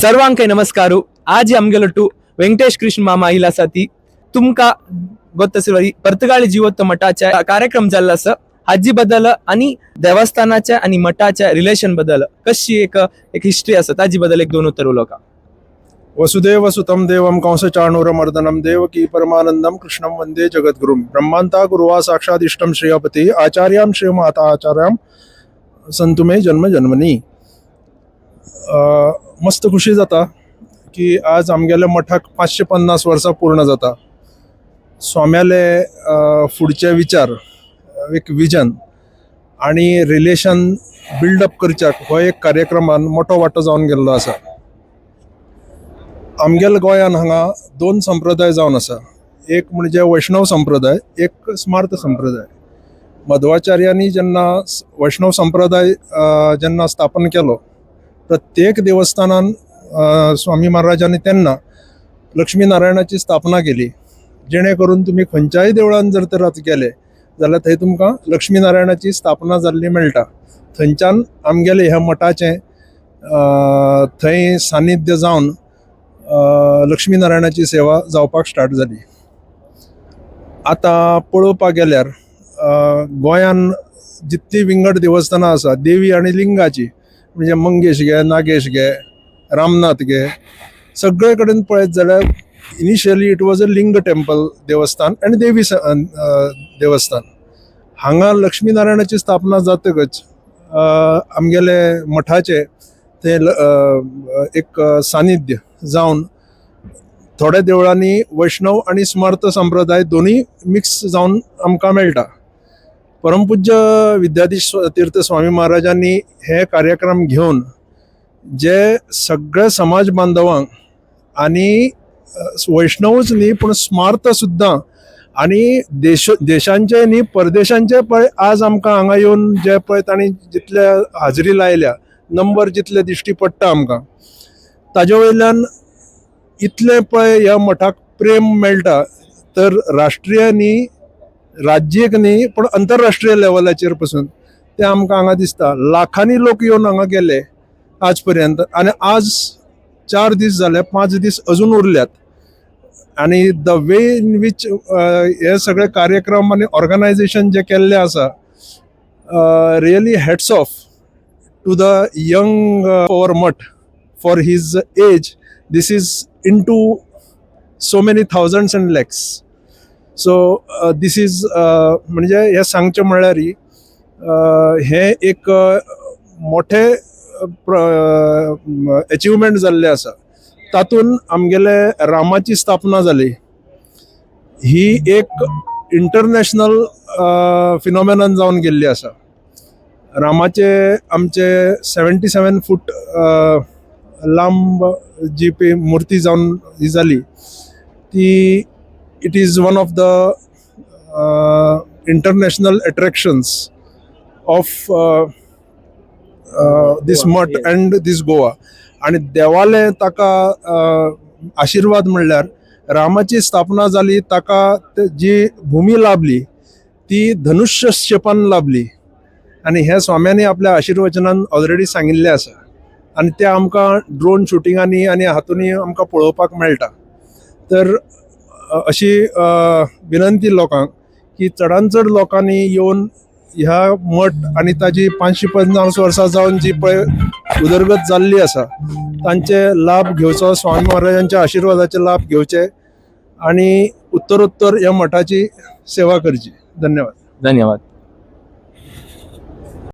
सर्वांकय नमस्कार. आज आमगेलोटु ವೆಂಕಟೇಶ್ ಕೃಷ್ಣ ಮಾಮ ಇಲಾಸಾತಿ. तुमका ಗೊತ್ತಸಿರುವ पर्तगाळी जीवोत्तम मठाच्या कार्यक्रम जाल्लो आसा. हाजी बद्दल आणि देवस्थानाच्या आणि मठाच्या रिलेशन बद्दल कशी एक एक हिस्ट्री आसा, ताजी बद्दल एक दोन उतर उलोवका. वसुदेव सुतं देवं कंसचाणूरमर्दनं देवकी परमानंदं कृष्णं वंदे जगद्गुरुं. ब्रह्मांता गुरुवा साक्षादिष्टं श्रीयपती आचार्यां श्रीमाता आचार्यां संतु मे जन्म जन्मनी. मस्त खुशी जाता की आज आमगेल्या मठाक 550 वर्सां पूर्ण जाता. स्वाम्याले फुडचे विचार, एक विजन आनी रिलेशन बिल्डअप करच्याक हो एक कार्यक्रमान मोठो वांटो जावन गेल्लो आसा. आमगेल्या गोंयान हांगा दोन संप्रदाय जावन आसा. एक म्हणजे वैष्णव संप्रदाय, एक स्मार्त संप्रदाय. मध्वाचार्यांनी जेन्ना वैष्णव संप्रदाय जेन्ना स्थापन केलो, प्रत्येक देवस्थानान स्वामी महाराजांनी तेन्ना लक्ष्मी नारायणाची स्थापना केली, जेणे करून तुमी खंयच्याय देवळान जर तर आतां गेले जाल्यार थंय तुमकां लक्ष्मी नारायणाची स्थापना जाल्ली मेळटा. थंयच्यान आमगेले ह्या मठाचें थंय सानिध्य जावन लक्ष्मी नारायणाची सेवा जावपाक स्टार्ट जाली. आतां पळोवपाक गेल्यार गोंयान जितलीं विंगड देवस्थानां आसा देवी आनी लिंगाची, म्हणजे मंगेश घे, नागेश घे, रामनाथ घे, सगळे कडेन पळयत जाल्यार initially it was a Linga temple देवस्थान आनी देवी देवस्थान. हांगा लक्ष्मी नारायणाची स्थापना जातकच आमगेले मठाचे ते एक सानिध्य जावन थोड्या देवळांनी वैष्णव आनी स्मार्त संप्रदाय दोनूय मिक्स जावन आमकां मेळटा. परमपूज्य विद्याधीश तीर्थ स्वामी महाराजांनी हे कार्यक्रम घेवन जे सगळे समाज बांधवांक आनी वैष्णवूच न्ही पूण स्मार्त सुद्दां आनी देश देशांचे न्ही परदेशांचे पळय आज आमकां हांगा येवन जे पळय तांणी जितले हाजरी लायल्या, नंबर जितले दिश्टी पडटा आमकां, ताजे वयल्यान इतलें पळय ह्या मठाक प्रेम मेळटा. तर राष्ट्रीय न्ही, राज्यीक न्ही, पूण अंतरराष्ट्रीय लेवलाचेर पसून तें आमकां हांगा दिसता. लाखांनी लोक येवन हांगा गेले आज पर्यंत आनी आज 4 दीस जाले, 5 दीस अजून उरल्यात. आनी the way in which हे सगळे कार्यक्रम आनी ऑर्गनायझेशन जे केल्लें आसा, really hats off to the young our Math. For his age, this is into so many thousands and lakhs. So this is म्हणजे हें सांगचें म्हणल्यार हें एक मोठें एचिवमेंट जाल्लें आसा. तातूंत आमगेले रामाची स्थापना जाली, ही एक इंटरनॅशनल फिनॉमेनन जावन गेल्ली आसा. रामाचे आमचे 77 फूट लांब जी पळय मुर्ती जावन ही जाली, ती it is one of the international attractions of this Math and this Goa. आनी देवाले ताका आशिर्वाद म्हणल्यार रामाची स्थापना जाली, ताका जी भूमी लाभली ती धनुष्य शेपान लाभली आनी हे स्वाम्यांनी आपल्या आशिर्वचनान ऑलरेडी सांगिल्लें आसा आनी तें आमकां ड्रोन शुटिंगांनी आनी हातूंनी आमकां पळोवपाक मेळटा. तर अशी विनंती लोकांक की चडान चड लोकांनी येवन ह्या मठ आनी ताजी 550 वर्सां जावन जी पळय उदरगत जाल्ली आसा तांचे लाभ घेवचो, स्वामी महाराजांच्या आशिर्वादाचे लाभ घेवचे आनी उत्तरोत्तर ह्या मठाची सेवा करची. धन्यवाद. धन्यवाद.